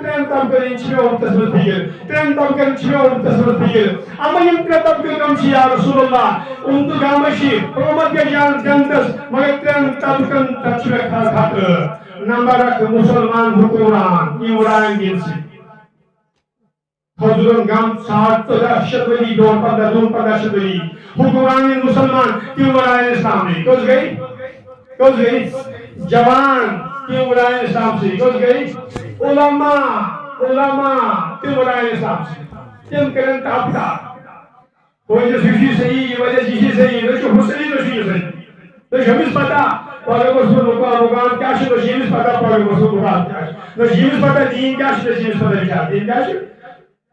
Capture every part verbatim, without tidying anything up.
ترٛٮ۪ن طبقن ہٕنٛز چھِ مےٚ اُمتس منٛز فِکر، ترٛٮ۪ن طبقن چھِ مےٚ اُمتس منٛز فِکر۔ اما یِم ترٛےٚ طبقہٕ کٕم چھِ یا رسول اللہ؟ اُمتہٕ گامہ چھِ، قۭمتھ گژھِ جان-، جنتس، مگر ترٛٮ۪ن طبقن پٮ۪ٹھ چھُ مےٚ خ-، خطرٕ۔ نمبر اکھ، مُسلمان حکمران، یِم وٕڑایَن دِنہٕ سۭتۍ۔ حضورن گام ساڑ ژۄدہ شیٚتھ ؤری برونٛٹھ، پندہ، برونٛٹھ پندہ شیٚتھ ؤری۔ حکمران یِم مُسلمان، تِم وٕڑایَن اسلام نِش۔ کٔژ گٔے؟ کٔژ گٔے؟ جوان، تِم وٕڑایَن اسلام سۭتۍ۔ کٔژ گٔے؟ علماء، علماء، تِم وٕڑایَن اسلام سۭتۍ۔ تِم کٔرِن ٹپ ٹپ۔ وۄنۍ چھُس یہِ چھُے صحیح، یہِ وجہ چھُ یہِ صحیح، نہ چھُ ہُہ صحیح، نہ چھُ یہِ صحیح۔ نہ چھُ أمِس پتہ پرگوس منٛز مقام، مقام کیٛاہ چھُ، نہ چھُ ییٚمِس پتہ پرگوس منٛز مقام کیٛاہ چھُ، نہ چھُ ییٚمِس پتہ دین کیٛاہ چھُ، نہ چھُ ییٚمِس پتہ وِچار دین کیٛاہ چھُ۔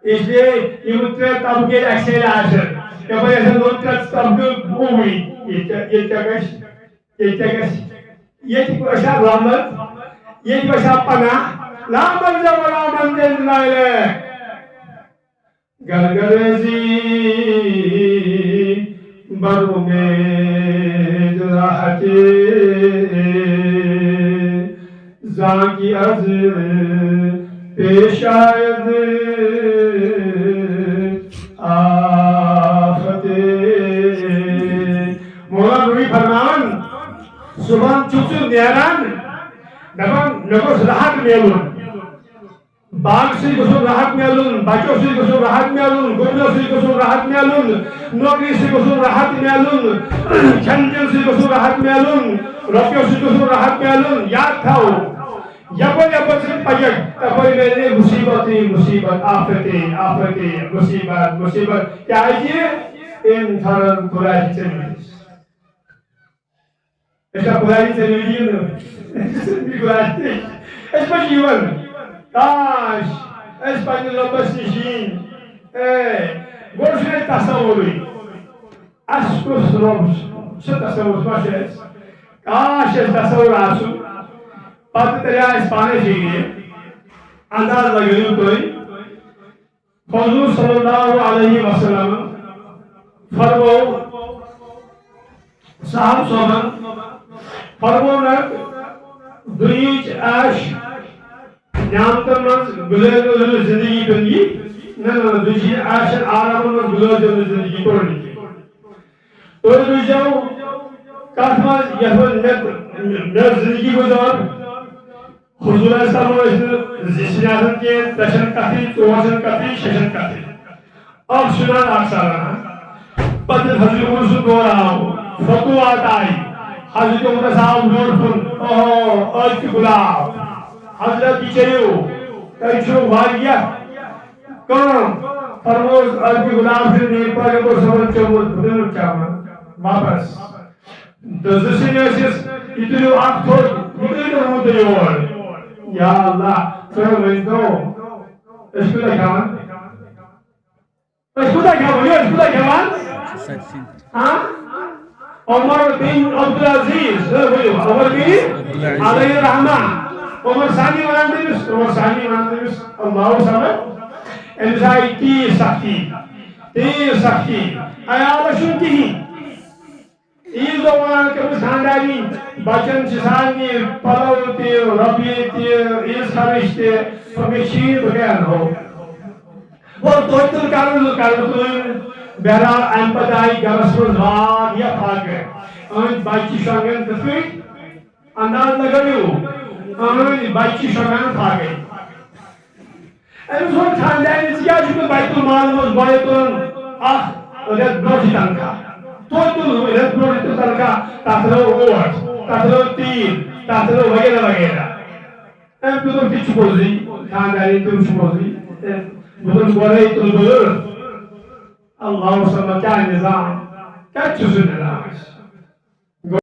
اس لیے یِم ترٛےٚ طبقہٕ ییٚلہِ اَکہِ سیرِ آسن، یپٲرۍ آسن نوٚو ترٛےٚ طبقہٕ وُہٕے۔ ییٚتہِ کیٛاہ، ییٚتہِ کیٛاہ گژھِ؟ ییٚتہِ کیٛاہ گژھِ؟ ییٚتہِ گژھِ ہا رحمت، ییٚتہِ گژھِ ہا پناہ۔ لا ملجأ ولا منجا الا الیک۔ گرگریزی بر امید راحتی، زانکی از پیش آید آفتی۔ مولا روی فرمان، صبحن چھُکھ ژٕ نیران، دپان، مےٚ گوٚژھ راحت میلُن۔ باغہٕ سۭتۍ گوٚژھُم راحت میلُن، بچو سۭتۍ گوٚژھُم راحت میلُن، گُپنو سۭتۍ گوٚژھُم راحت میلُن، نوکری سۭتۍ گوٚژھُم راحت میلُن، کھٮ۪ن چٮ۪ن سۭتۍ گوٚژھُم راحت میلُن، رۄپیو سۭتۍ گوٚژھُم راحت میلُن۔ یاد تھاو، یپٲرۍ یپٲرۍ ژٕ پککھ، تپٲرۍ میلہِ مصیبتٕے مصیبت، آفتے آفتے، مصیبت مصیبت۔ کیازِ؟ أمۍ تھٲرن خۄداے چھِ ژےٚ مٔنٛزۍ۔ أسۍ چھا خۄداے ژےٚ مٔنٛزۍ یِنہٕ؟ أسۍ چھِ خۄداے۔ أسۍ ما چھِ یِوان؟ کاش، أسۍ پننِس رۄبس نِش یِن۔ اے، گۄڈٕ چھُنہٕ اَسہِ تصورٕے۔ اَسہِ کُس رۄب چھُ؟ سُہ تصور ما چھُ اَسہِ؟ کاش اَسہِ تصور آسُن۔ پتہٕ تیٚلہِ آسہِ پانَے فِکرِ۔ انداز لگٲیِو تُہۍ۔ حضور صلی اللہ علیہ وسلم فرمو، صاحب صٲبن فرمونکھ، دُنیہٕچ عیش نعمتن منٛز گُزٲرِو نہٕ زندگی بندگی، نہ، نہ، نہ، دُنیہٕچ عیش آرامن منٛز گُزٲرِو نہٕ زندگی، کوٚر نہٕ کینٛہہ۔ تُہۍ روٗزِو کتھ منٛز، یتھ منٛز مےٚ، مےٚ زندگی گُزٲر۔ حضور اسلام ٲسۍ نہٕ زِ سِنۍ آسان کینٛہہ، ترٛےٚ چھَنہٕ کَتھٕے، ژور چھَنہٕ کَتھٕے، شےٚ چھَنہٕ کَتھٕے۔ اَکھ سُنان، اَکھ سالانہ۔ پَتہٕ ییٚلہِ حضرت عمر سُنٛد دور آو، فتوحات آیہِ، حضرت عمرَس آو برونٛٹھ کُن، اوہو، أزۍ تہِ گُلاب۔ حضرت، یہِ چیٚیِو، تۄہہِ چھُو واریاہ کٲم۔ فرمووُس، أزۍ تہِ گُلاب چھُ نیٖر پٲرِتھ اوس یِمَن چوٚمُت، بہٕ نہٕ چٮ۪وان واپَس۔ تہٕ زٕ سِنۍ ٲسِس، یہِ تُلِو اَکھ تھوٚد، یہِ تُلِو تُہۍ یور۔ یا اللہ، تُہۍ ؤنۍ تو، أسۍ کوٗتاہ کھٮ۪وان؟ أسۍ کوٗتاہ کھٮ۪وان؟ یہِ أسۍ کوٗتاہ کھٮ۪وان؟ ہاں؟ عمر بن عبدالعزیز، ہے، ؤنِو، عمر بن عبدالعزیز۔ علیہ الرحمہ۔ عمر ثانی وَنان تٔمِس، عمر ثانی وَنان تٔمِس، اللہ صمد۔ أمِس آیہِ تیٖژ سختی، تیٖژ سختی، عیالَس چھُنہٕ کِہیٖنۍ۔ عیٖذ دۄہ وَنان کٔمِس خانٛدارِنۍ، بَچَن چھِ سارنٕے پَلَو تہِ، رۄپیہِ تہِ، عیٖذ خرٕچ تہِ، تہٕ مےٚ چھِ عیٖد، بہٕ کیٛاہ اَنہو؟ گوٚو توتہِ تُل کَرُن، تُل کَرُن، تُل۔ بہرحال، اَمہِ پَتہٕ آیہِ گَرَس منٛز واریاہ فاقہٕ۔ أہٕنٛدۍ بَچہِ چھِ شۄنٛگان کِتھ کٔنۍ؟ انداز لگٲیِو، أہٕنٛدۍ بَچہِ چھِ شۄنٛگان فاقَے۔ أمِس ووٚن خانٛدارِنۍ، "ژٕ کیٛازِ چھُکھ نہٕ بیت المال منٛز گۄڈَے تُلان اَکھ رٮ۪تھ برونٛٹھٕے تنخواہ؟" توتہِ تُل رٮ۪تھ برونٛٹھٕے تُل تنخواہ، تَتھ رٲو اوٹ، تَتھ رٲو تیٖل، تَتھ رٲو وغیرہ وغیرہ۔ أمۍ تہِ دوٚپ، "تہِ چھُ پوٚزُے، خانٛدارِنۍ تہِ چھُ پوٚزُے۔ بہٕ تُلہٕ گۄڈَے تُلہٕ بہٕ رٲتھ۔" اللہ صٲبَن کیٛاہ نظام، کَتہِ چھُ سُہ نظام اَسہِ؟